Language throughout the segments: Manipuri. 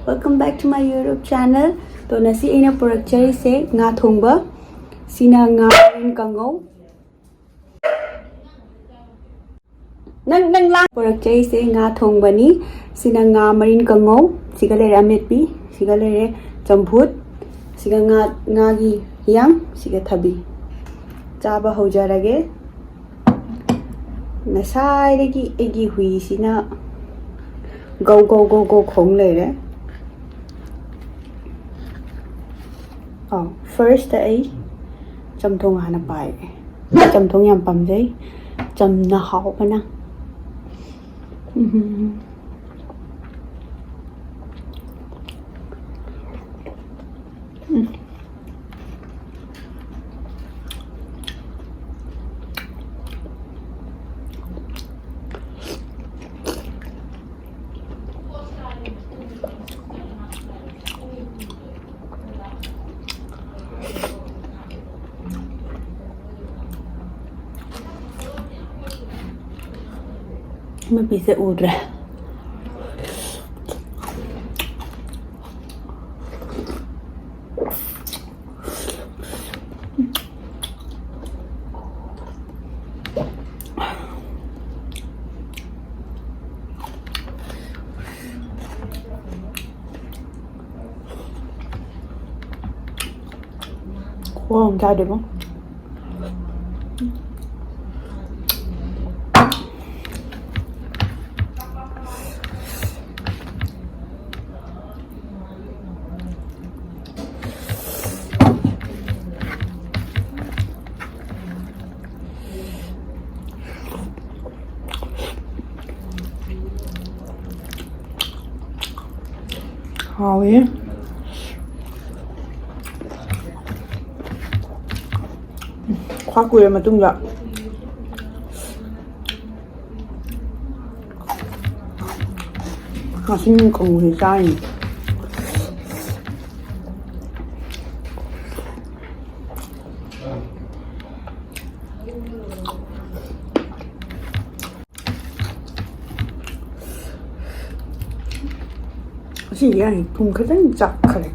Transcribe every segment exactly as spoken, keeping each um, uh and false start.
Welcome back to my YouTube channel. ꯇꯣ, ꯉꯁꯤ ꯑꯩꯅ ꯄꯨꯔꯛꯆꯔꯤꯁꯦ ꯉꯥ ꯊꯣꯡꯕ꯫ ꯁꯤꯅ ꯉꯥ ꯃꯔꯤꯟ ꯀꯥꯡꯉꯧ꯫ ꯅꯪ, ꯅꯪ ꯂꯥꯡ-, ꯄꯨꯔꯛꯆꯔꯤꯁꯦ ꯉꯥ ꯊꯣꯡꯕꯅꯤ꯫ ꯁꯤꯅ ꯉꯥ ꯃꯔꯤꯟ ꯀꯥꯡꯉꯧ꯫ ꯁꯤꯒ ꯂꯩꯔꯦ ꯑꯃꯦꯠꯄꯤ꯫ ꯁꯤꯒ ꯂꯩꯔꯦ ꯆꯝꯐꯨꯠ꯫ ꯁꯤꯒ ꯉꯥ, ꯉꯥꯒꯤ ꯍꯤꯌꯥꯡ꯫ ꯁꯤꯒ ꯊꯕꯤ꯫ ꯆꯥꯕ ꯍꯧꯖꯔꯒꯦ꯫ ꯉꯁꯥꯏꯗꯒꯤ ꯑꯩꯒꯤ ꯍꯨꯏꯁꯤꯅ ꯒꯧ ꯒꯧ ꯒꯧ ꯒꯧ ꯈꯣꯡ ꯂꯩꯔꯦ꯫ ꯑꯥꯎ, first ꯑꯩ ꯆꯝꯊꯣꯡ ꯍꯥꯟꯅ ꯄꯥꯏꯒꯦ꯫ ꯆꯝꯊꯣꯡ ꯌꯥꯝ ꯄꯥꯝꯖꯩ꯫ ꯆꯝꯅ ꯍꯥꯎꯕꯅ꯫ ꯎꯝ꯫ ꯎꯝ꯫ ꯃꯄꯤꯁꯦ ꯎꯗ꯭ꯔꯦ꯫ ꯈꯨꯍꯥꯎ ꯑꯃ ꯆꯥꯗꯦꯕꯣ꯫ ꯍꯥꯎꯋꯦ꯫ ꯈ꯭ꯋꯥꯏ ꯀꯨꯏꯔ ꯃꯇꯨꯡꯗ ꯉꯥꯁꯤꯡ ꯀꯥꯡꯉꯧꯁꯦ ꯆꯥꯔꯤꯅꯦ꯫ ꯉꯁꯤꯗꯤ ꯌꯥꯅꯤ, ꯊꯨꯝ ꯈꯤꯇꯪ ꯆꯥꯛꯈ꯭ꯔꯦ꯫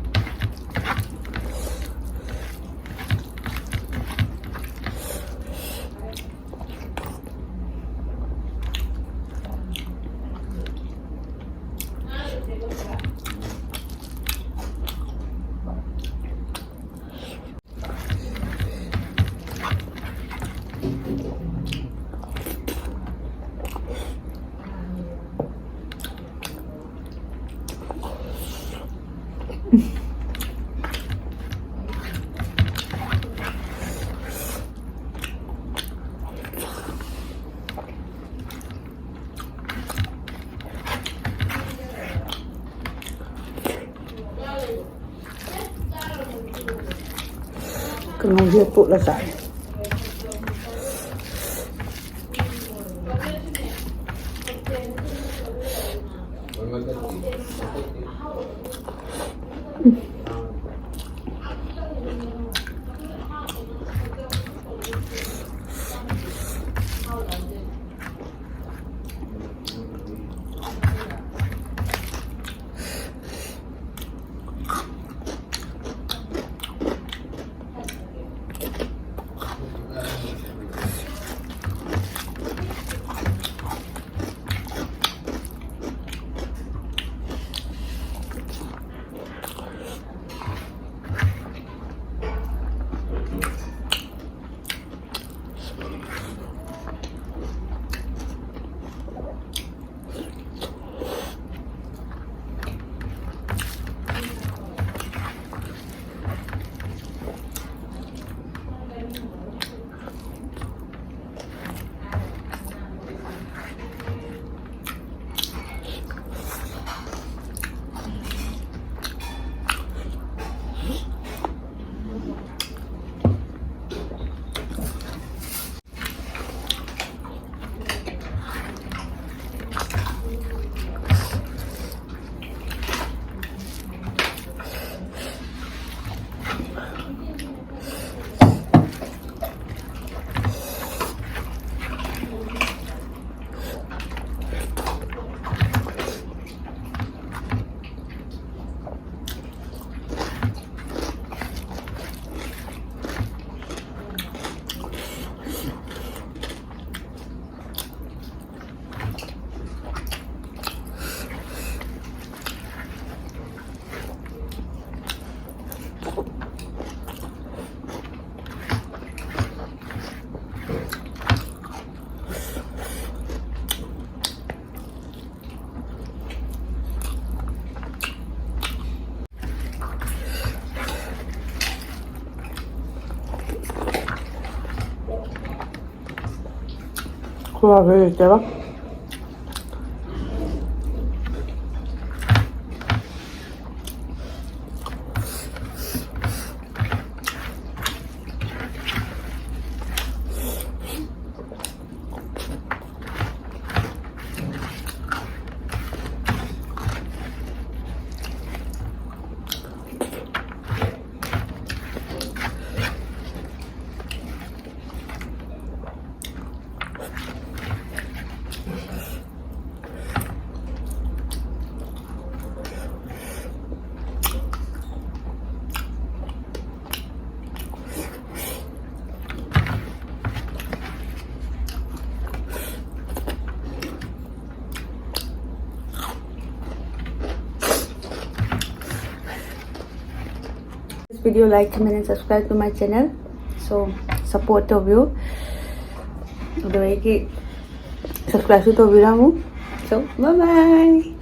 ꯀꯥꯡꯍꯧꯁꯦ ꯇꯣꯠꯂ ꯆꯥꯏ꯫ ꯋꯥꯈꯩ ꯂꯩꯇꯦꯕ꯫ This video, like, comment and subscribe to my channel. So support ꯇꯧꯕꯤꯌꯨ꯫ ꯑꯗꯣ ꯑꯩꯒꯤ subscribeꯁꯨ ꯇꯧꯕꯤꯔꯝꯃꯨ꯫ So bye bye.